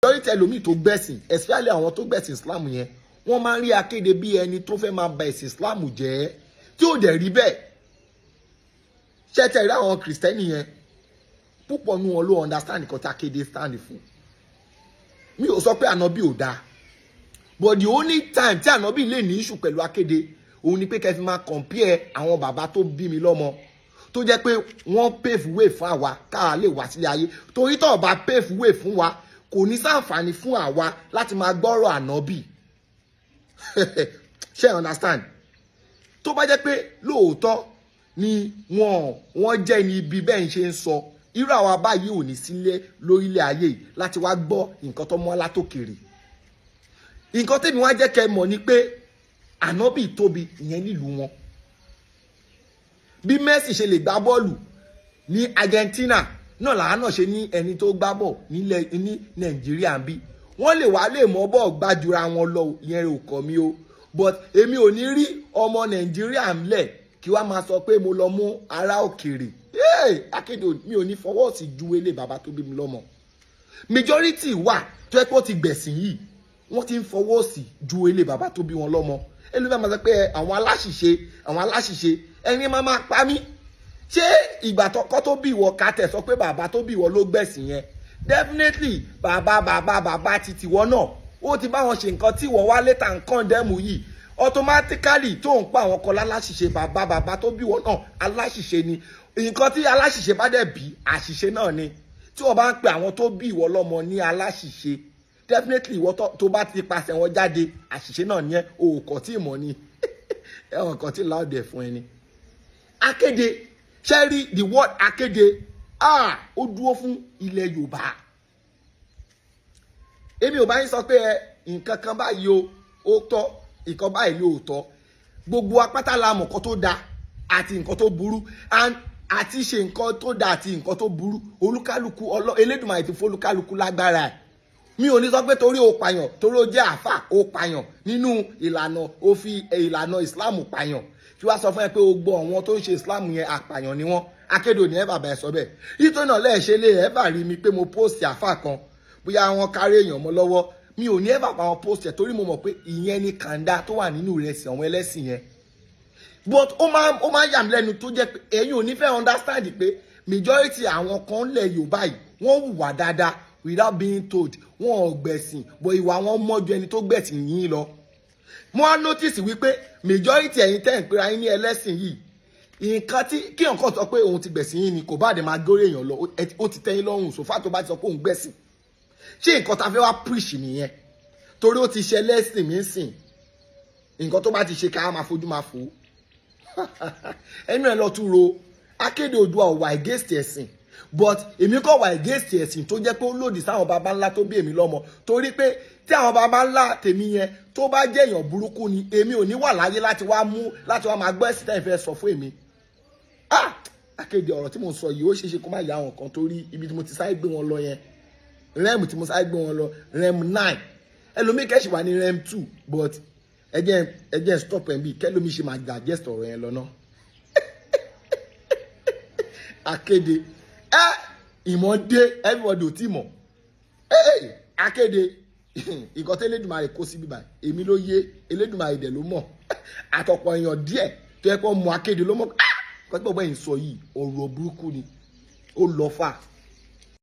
Majority ẹlòmíì tó gbẹ̀sìn, especially àwọn tó gbẹ̀sìn Islam yẹn, wọ́n máa ń rí Akéde bí ẹni tó fẹ́ máa ba ẹ̀sìn Islam jẹ́, tí ò dẹ̀ rí bẹ́ẹ̀. Ṣẹ́tẹ̀ rí àwọn Kìrìsìtẹ́nì yẹn, púpọ̀ nínú wọn ló understand nǹkan tí Akéde stand fún. Mi ò sọ pé ànábì ò dáa, but the only time tí ànábì lè ní issue pẹ̀lú Akéde òun ni pé kẹ́ fi máa compare àwọn bàbá tó bí mi lọ́mọ, tó jẹ́ pé wọ́n pave way fún àwa káà lè wá sílé ayé. Torí tó bá pave way fún wa, kò ní sáǹfààní fún àwa láti máa gbọ́rọ̀ ànábì. Ṣé understand? Tó bá jẹ́ pé lóòótọ́ ni wọ́n jẹ́ ní ibi bẹ́ẹ̀ ń ṣe ń sọ, irú àwa báyìí ò ní sílé lórílẹ̀ ayé yìí láti wá gbọ́ nǹkan tó mọ́ látòkèrè. Nǹkan tèmi wá jẹ́ kẹ́ mọ̀ ni pé ànábì tóbi ìyẹn nílùú wọn. Bí Messi ṣe lè gbá bọ́ọ̀lù ní Argentina náà làwọn náà ṣe ní ẹni tó gbá bọ̀ nílẹ̀ ní Nàìjíríà ń bí. Wọ́n lè wá lè mọ́ bọ́ọ̀ gbájúra wọn lọ, ìyẹn ò kọ́ mi o, but èmi ò ní rí ọmọ Nàìjíríà ńlẹ̀ kí wàá máa sọ pé mo lọ mú ará òkèèrè. Akéde, mi ò ní fọwọ́ sí ju ilé bàbá tó bí mi lọ́mọ. Majority wà tó yẹ pé ó ti gbẹ̀sìn yìí, wọ́n ti ń fọwọ́ sí ju ilé bàbá tó bí wọn lọ́mọ. Ẹlòmíràn máa sọ pé àwọn aláṣìṣe, àwọn aláṣìṣe, ẹni máa pa mí. Ṣé ìgbà kọ́ tó bí ìwọ, ká tẹ̀ sọ pé bàbá tó bí ìwọ ló gbẹ̀sìn yẹn, definitely bàbá bàbá bàbá ti tìwọ náà, ó ti bá wọn ṣe nǹkan tí ìwọ wá later ń condemn yìí. Automatically tó ń pa àwọn kan láláṣìṣe, bàbá bàbá tó bí wọn náà aláṣìṣe ni. Nǹkan tí aláṣìṣe bá dẹ̀ bí, àṣìṣe náà ni. Tí wọ́n bá ń pe àwọn tó bí ìwọ lọ́mọ ní aláṣìṣe, definitely ìwọ tó bá ti pasẹ̀ wọn jáde, àṣìṣe náà ní ẹ. O kò tí ì mọ̀ ni, ẹ̀wọ̀n kan tí láòdì ẹ̀ fún ẹni. Akéde, ṣẹ́rí the word akéde, ah, ó dúró fún ilẹ̀ Yorùbá. Èmi ò bá yín sọ pé ẹ nǹkan kan báyìí o, ó tọ́, nǹkan báyìí ló tọ́. Gbogbo apáta la mọ̀ nǹkan tó da àti nǹkan tó burú, and àti ṣe nǹkan tó da àti nǹkan tó burú, olúkálùkù ọlọ Elédùmarè ti fólúkálùkù lágbára ẹ̀. Mi ò ní sọ pé torí o pààyàn, torí o jẹ́ àáfà, o pààyàn nínú ìlànà, o fi ìlànà Ìsìláàmù pààyàn, kí wàá sọ fún ẹ pé o gbọ́ àwọn tó ń ṣe Ìsìláàmù yẹn, àpààyàn ni wọ́n. Akéde òní ẹ bàbá ẹ sọ bẹ́ẹ̀. Nítorí náà lẹ́ẹ̀ṣẹ̀ lé ẹ bá rí mi pé mo post àáfà kan, bóyá wọn kárí èèyàn mọ́ lọ́wọ́, mi ò ní ẹ bàbá wọn post ẹ, torí mo mọ̀ pé ìyẹn ni kàńdá tó wà nínú ìrẹsì àwọn ẹlẹ́sìn yẹn. But ó máa yà mí lẹ́nu tó jẹ́ pé ẹ̀yin ò ní fẹ́ understand pé majority àwọn kan lẹ̀ Yorùbá yìí, wọ́n hùwà dáadáa without being told. Wọn ò gbẹ̀sìn, but ìwà wọn mọ́ ju ẹni tó gbẹ̀sìn yín lọ. Mo á notice wípé majority ẹ̀yin tẹ́ ń pera yín ní ẹlẹ́sìn yìí, nǹkan tí kí nǹkan sọ pé òun ti gbẹ̀sìn yín ni, kò bá dé máa górí èèyàn lọ, ó ti tẹ́yìn lọ́rùn. So far tó bá ti sọ pé òun gbẹ̀sìn, ṣé nǹkan tá a fẹ́ wá preach nìyẹn? Torí ó ti ṣe ẹlẹ́sìn mi sìn, nǹkan tó bá ti ṣe, ká máa fojú máa fò ó ẹnu ẹ lọ tún ro. Akéde Oòduà ò wà against ẹ̀sìn, but èmi kò wà against ẹ̀sìn tó jẹ́ pé ó lòdì sáwọn baba ńlá tó bí èmi lọ́mọ, torí pé tí àwọn baba ńlá tèmi yẹn tó bá jẹ́ èèyàn burúkú ni, èmi ò ní wà láyé láti wá mú láti wá máa gbọ́ ẹ̀sìn tẹ́yìn fẹ́ sọ fún èmi. Ah, Akéde, ọ̀rọ̀ tí mo sọ yìí, ó ṣeé ṣe kó má yà àwọn kan, torí ibi tí mo ti sáré gbé wọn lọ yẹn, realm tí mo sáré gbé wọn lọ, realm 9, ẹlòmíì kẹ́sì wà ní realm 2, but ẹ jẹ́ stop ẹ̀ bí kẹ́lòmíì ṣe máa digest ọ̀rọ̀ yẹn lọ náà. Akéde, ẹ ìmọ̀ dé, everybody ò tí mọ̀. Akéde, nǹkan tí Elédùmarè kó sí bíbá, èmi ló yé, Elédùmarè dẹ̀ ló mọ̀, àtọ̀pọ̀ èèyàn díẹ̀ tó yẹ kó mọ Akéde ló mọ̀. Nǹkan tí bọ̀bọ̀ yìí sọ yìí, ọ̀rọ̀ burúkú ni, ó lọ fà.